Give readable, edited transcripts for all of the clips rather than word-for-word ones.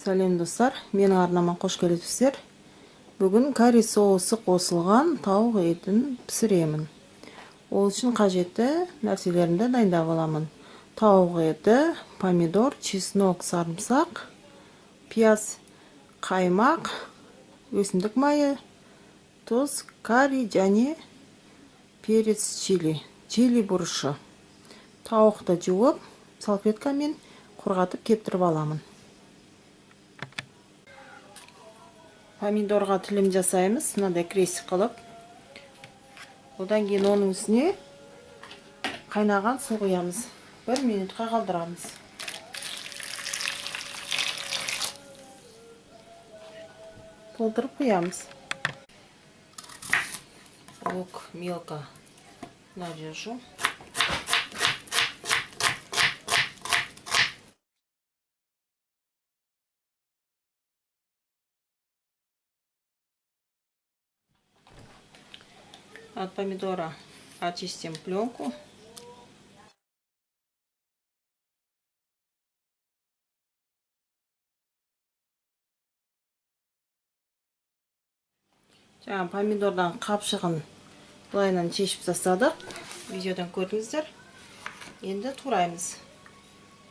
Сәлем достар, менің арнама қош келіпсіздер. Бүгін карри соусы қосылған тауық етін пісіремін. Ол үшін қажетті нәрселерімді дайындап аламын. Тауық еті, помидор, чеснок, сарымсақ, пияз, қаймақ, өсімдік майы, тұз, карри және перец чили, чили бұрышы. Тауықты жуып, салфеткамен құрғатып кептіріп аламын. Помидорға тілім жасаймыз, мынандай крестик қылып. Одан кейін оның үстіне қайнаған су құямыз. 1 минутқа қалдырамыз. Толтырып құямыз. Лук мелко нарежу. От помидора очистим пленку. Жаңа помидордан қапшығын былайынан шешіп тастадық. Видеодан көрдіңіздер. Енді тураймыз.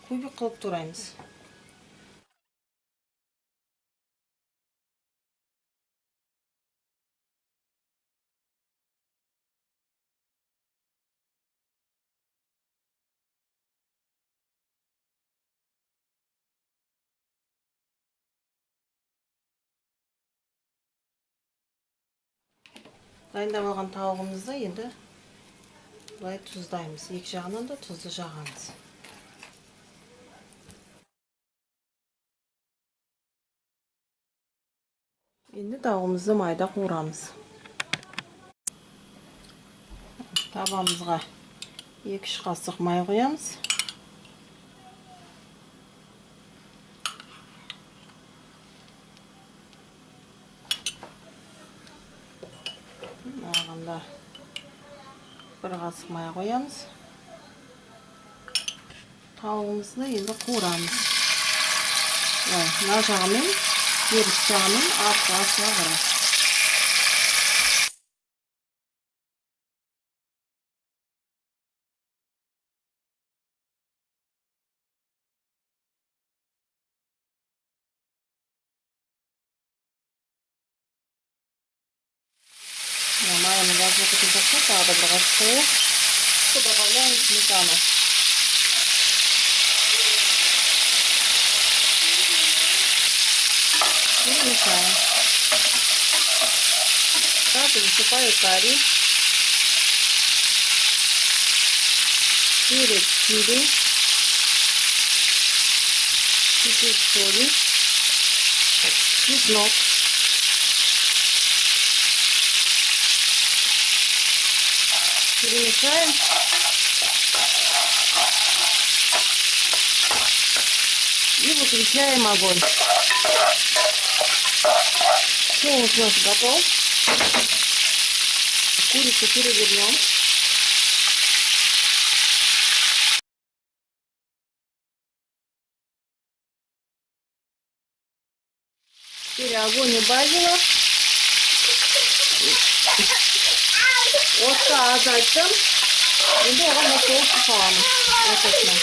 Кубик қылып тураймыз. Дайындап алған тауығымызды енді былай тұздаймыз. Екі жағынан да тұзды жағамыз. Енді тауығымызды майда қуырамыз. Табамызға 2-3 қасық май құямыз. Мынағанда 1 қасық май қоямыз. Тауығымызды енді қуырамыз. Мына жағымен, теріс жағымен артқа қарай. Майымыз азып кеткен жоқ, тағы да бір қасық қояйық. Добавляем сметану. Перемешаем. Также засыпаю карри, перец чили, чуть-чуть соли, чеснок. Перемешаем. И выключаем огонь. Соус у нас готов. Курицу перевернем. Теперь огонь убавила. Отқа азайттым. Енді оған соусты саламыз. Ортасына.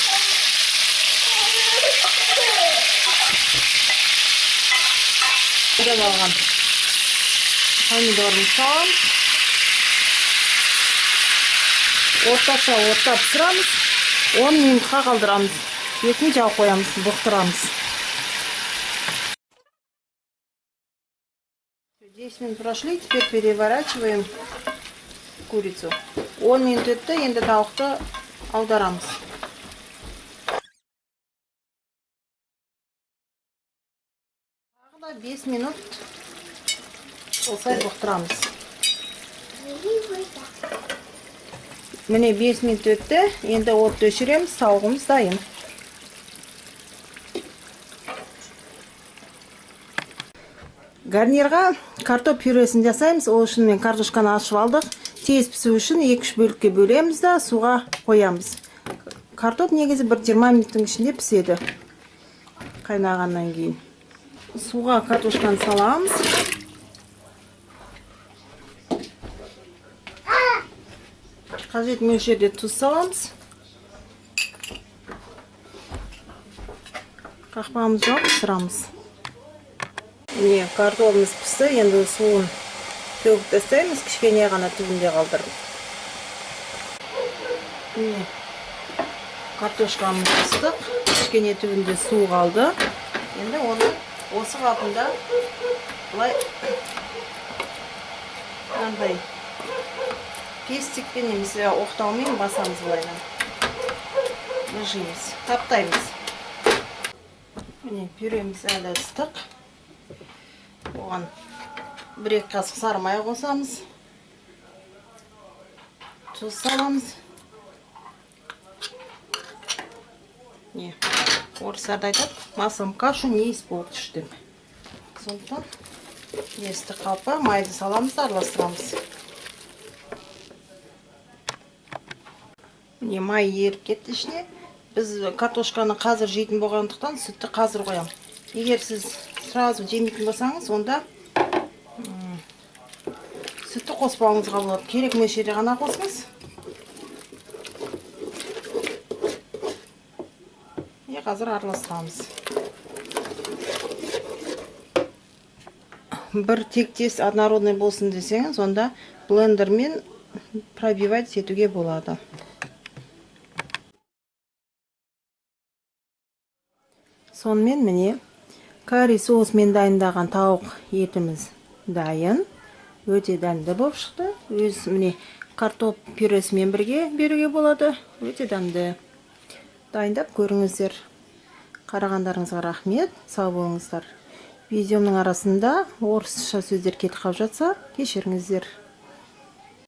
Майдап алған помидорын саламыз. Орташа отта пісіреміз. 10 минутқа қалдырамыз. Бетін жауып қоямыз, бұқтырамыз. 10 минут прошли, теперь переворачиваем курицу. 10 минут өтті, енді тауықты аударамыз. Тағы да 5 минут осылай бұқтырамыз. Міне 5 минут өтті, енді отты өшіреміз, тауығымыз дайын. Гарнирға картоп пюресін жасаймыз. Ол үшін мен картошканы ашып алдық. Тез пісу үшін 2-3 бөлікке бөлеміз да суға қоямыз. Картоп негізі бір 20 минуттың ішінде піседі. Қайнағаннан кейін. Суға картошканы саламыз. Қажет мөлшерде тұз саламыз. Қақпағымызды жауып пісіреміз. Міне, картошкамыз пісті, енді суын төгіп тастаймыз, кішкене ғана түбінде қалдырып. Міне, картошкамыз ыстық, кішкене түбінде су қалды. Енді оны осы қалпында былай мынандай пестикпен немесе оқтаумен басамыз, былайынан мыжимыз, таптаймыз. Міне, пюреміз әлі ыстық. Оған 1-2 қасық сары май қосамыз. Тұз саламыз. Не, орыстарда айтады, маслом кашу не испортишь деп. Сондықтан естік қалпа майды саламыз, араластырамыз. Міне, май еріп кетті ішіне. Біз картошканы қазір жейтін болғандықтан сүтті қазір қоямыз. Егер сіз сразу жемейтін болсаңыз, онда сүтті қоспауыңызға болады. Керек мөлшерде ғана қосыңыз. Міне, қазір араластырамыз. Бір тектес однородный болсын десеңіз, онда блендермен пробивать етуге болады. Сонымен міне карри соусымен дайындаған тауық етіміз дайын. Өте дәмді болып шықты. Өз міне картоп пюресімен бірге беруге болады. Өте дәмді. Дайындап көріңіздер. Қарағандарыңызға рахмет. Сау болыңыздар. Видеомның арасында орысша сөздер кетіп қалып жатса, кешіріңіздер.